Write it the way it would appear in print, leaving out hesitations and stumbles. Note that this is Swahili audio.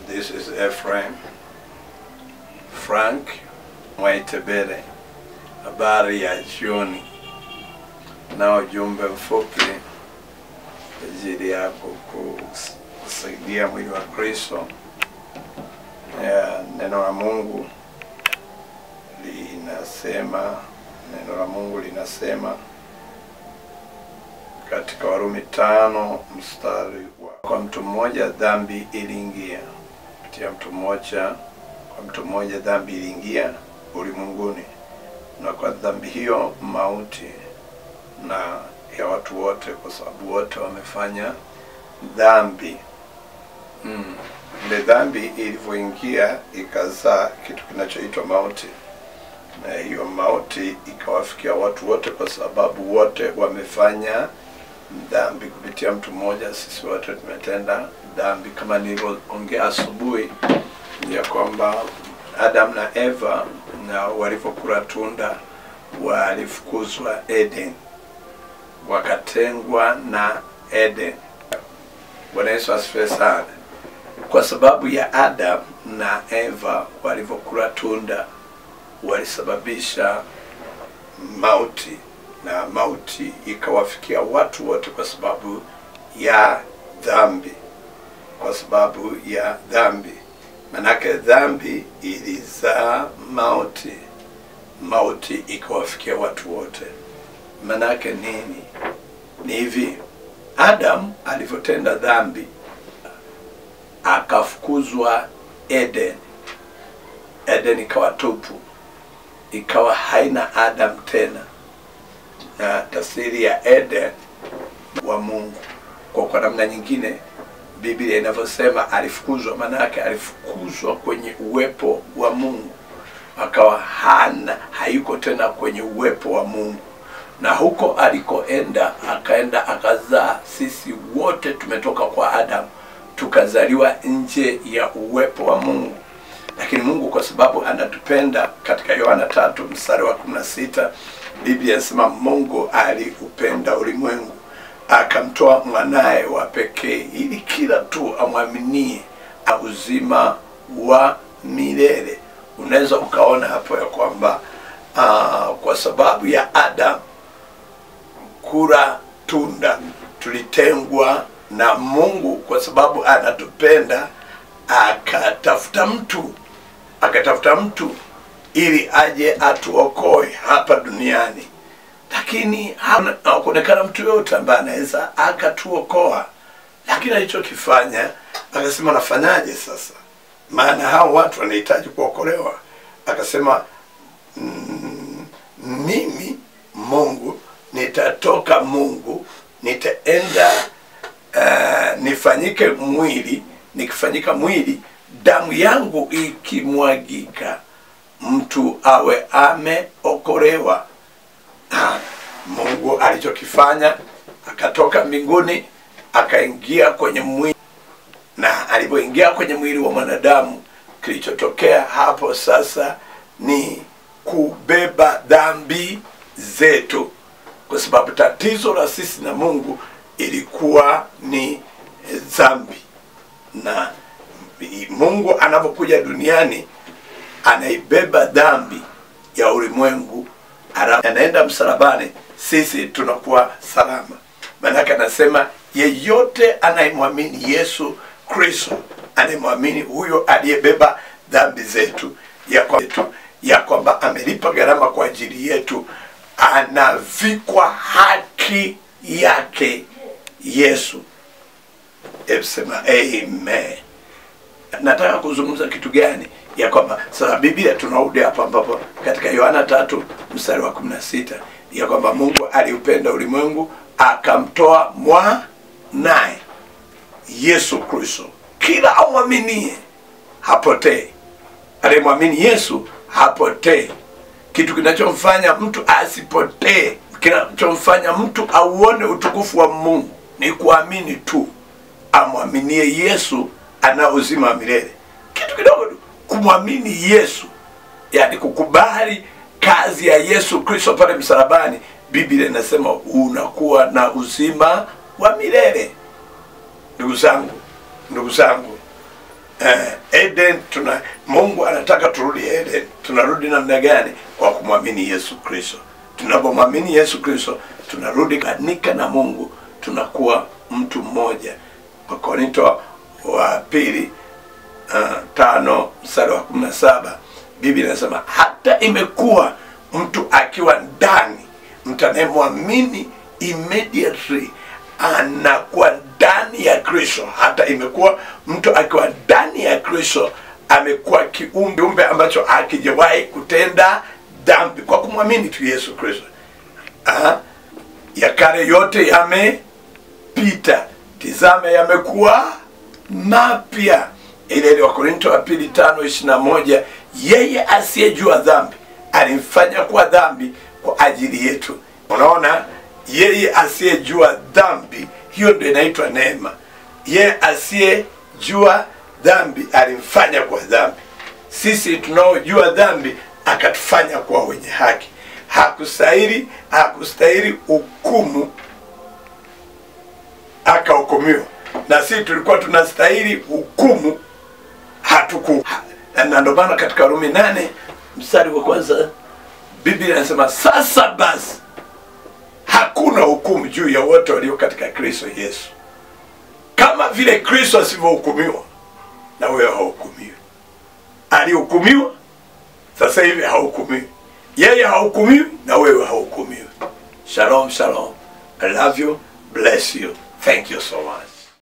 This is Ephraim Frank Mwaitebele. Habari ya jioni, na ujumbe mfupi ajili yako kusaidia mwili wa Kristo. Neno la Mungu linasema, neno la Mungu linasema katika Warumi 5 mstari wa, kwa mtu mmoja dhambi iliingia, kupitia mtu mmoja, kwa mtu mmoja dhambi iliingia ulimwenguni, na kwa dhambi hiyo mauti, na ya watu wote, kwa sababu wote wamefanya dhambi. Ile dhambi ilivyoingia ikazaa kitu kinachoitwa mauti, na hiyo mauti ikawafikia watu wote, kwa sababu wote wamefanya dhambi. Kupitia mtu mmoja sisi wote tumetenda dhambi, kama nilivyoongea asubuhi ya kwamba Adam na Eva na walipokula tunda walifukuzwa Eden, wakatengwa na Eden. Bwana Yesu asifiwe sana. Kwa sababu ya Adam na Eva walivyokula tunda walisababisha mauti, na mauti ikawafikia watu wote kwa sababu ya dhambi. Kwa sababu ya dhambi, manake dhambi ilizaa mauti, mauti ikawafikia watu wote. Manake nini? Ni hivi, Adam alivyotenda dhambi akafukuzwa Eden. Eden ikawa tupu, ikawa haina Adam tena. Na tafsiri ya Eden wa Mungu, kwa namna nyingine Biblia inavyosema alifukuzwa, manake alifukuzwa kwenye uwepo wa Mungu, akawa hana, hayuko tena kwenye uwepo wa Mungu. Na huko alikoenda, akaenda akazaa. Sisi wote tumetoka kwa Adam, tukazaliwa nje ya uwepo wa Mungu. Lakini Mungu kwa sababu anatupenda, katika Yohana 3 mstari wa 16 Biblia inasema Mungu aliupenda ulimwengu akamtoa mwanae wa pekee, ili kila tu amwaminie uzima wa milele. Unaweza ukaona hapo ya kwamba kwa sababu ya Adam kula tunda tulitengwa na Mungu. Kwa sababu anatupenda akatafuta mtu, akatafuta mtu ili aje atuokoe hapa duniani, lakini hakuonekana mtu yote ambaye anaweza akatuokoa. Lakini alichokifanya akasema, nafanyaje sasa? Maana hao watu wanahitaji kuokolewa. Akasema, mimi Mungu nitatoka Mungu, nitaenda nifanyike mwili, nikifanyika mwili damu yangu ikimwagika mtu awe ameokolewa. Mungu alichokifanya akatoka mbinguni akaingia kwenye mwili, na alipoingia kwenye mwili wa mwanadamu kilichotokea hapo sasa ni kubeba dhambi zetu, kwa sababu tatizo la sisi na Mungu ilikuwa ni dhambi. Na Mungu anapokuja duniani anaibeba dhambi ya ulimwengu, anaenda msalabani, sisi tunakuwa salama. Maanake anasema yeyote anayemwamini Yesu Kristo, anayemwamini huyo aliyebeba dhambi zetu, ya kwamba amelipa gharama kwa ajili yetu, anavikwa haki yake Yesu. Sema amen. Nataka kuzungumza kitu gani? Ya kwamba sasa Biblia tunarudi hapa ambapo katika Yohana 3 mstari wa 16 ya kwamba Mungu aliupenda ulimwengu akamtoa mwanae Yesu Kristo, kila amwaminie hapotee. Aliyemwamini Yesu hapotee. Kitu kinachomfanya mtu asipotee, kinachomfanya mtu auone utukufu wa Mungu ni kuamini tu. Amwaminie Yesu ana uzima wa milele. Kitu kidogo tu, kumwamini Yesu, yani kukubali kazi ya Yesu Kristo pale msalabani. Biblia inasema unakuwa na uzima wa milele. Ndugu zangu, ndugu zangu, Eden, Mungu anataka turudi Eden. Tunarudi namna gani? Kwa kumwamini Yesu Kristo. Tunapomwamini Yesu Kristo, tunarudi kanika na Mungu, tunakuwa mtu mmoja. Wakorinto wa pili 5 mstari wa 17, Biblia inasema hata imekuwa mtu akiwa ndani, mtu anayemwamini immediately anakuwa ndani ya Kristo. Hata imekuwa mtu akiwa ndani ya Kristo amekuwa kiumbe ambacho hakijawahi kutenda dhambi, kwa kumwamini tu Yesu Kristo. Ya kale yote yamepita, tizama yamekuwa mapya. Ile Wakorinto wa pili 5:21, yeye asiyejua dhambi alimfanya kuwa dhambi kwa ajili yetu. Unaona, yeye asiyejua dhambi, hiyo ndio inaitwa neema. Yeye asiyejua dhambi alimfanya kuwa dhambi. Sisi tunaojua dhambi akatufanya kuwa wenye haki. Hakustahili hukumu, akahukumiwa. Na sisi tulikuwa tunastahili hukumu, hatuku. Na ndio maana katika Warumi 8 mstari wa kwanza Biblia inasema sasa basi hakuna hukumu juu ya wote walio katika Kristo Yesu. Kama vile Kristo asivyohukumiwa, na wewe hauhukumiwi. Alihukumiwa, sasa hivi hahukumiwi. Yeye hahukumiwi na wewe hahukumiwi. Shalom, shalom. I love you. Bless you. Thank you so much.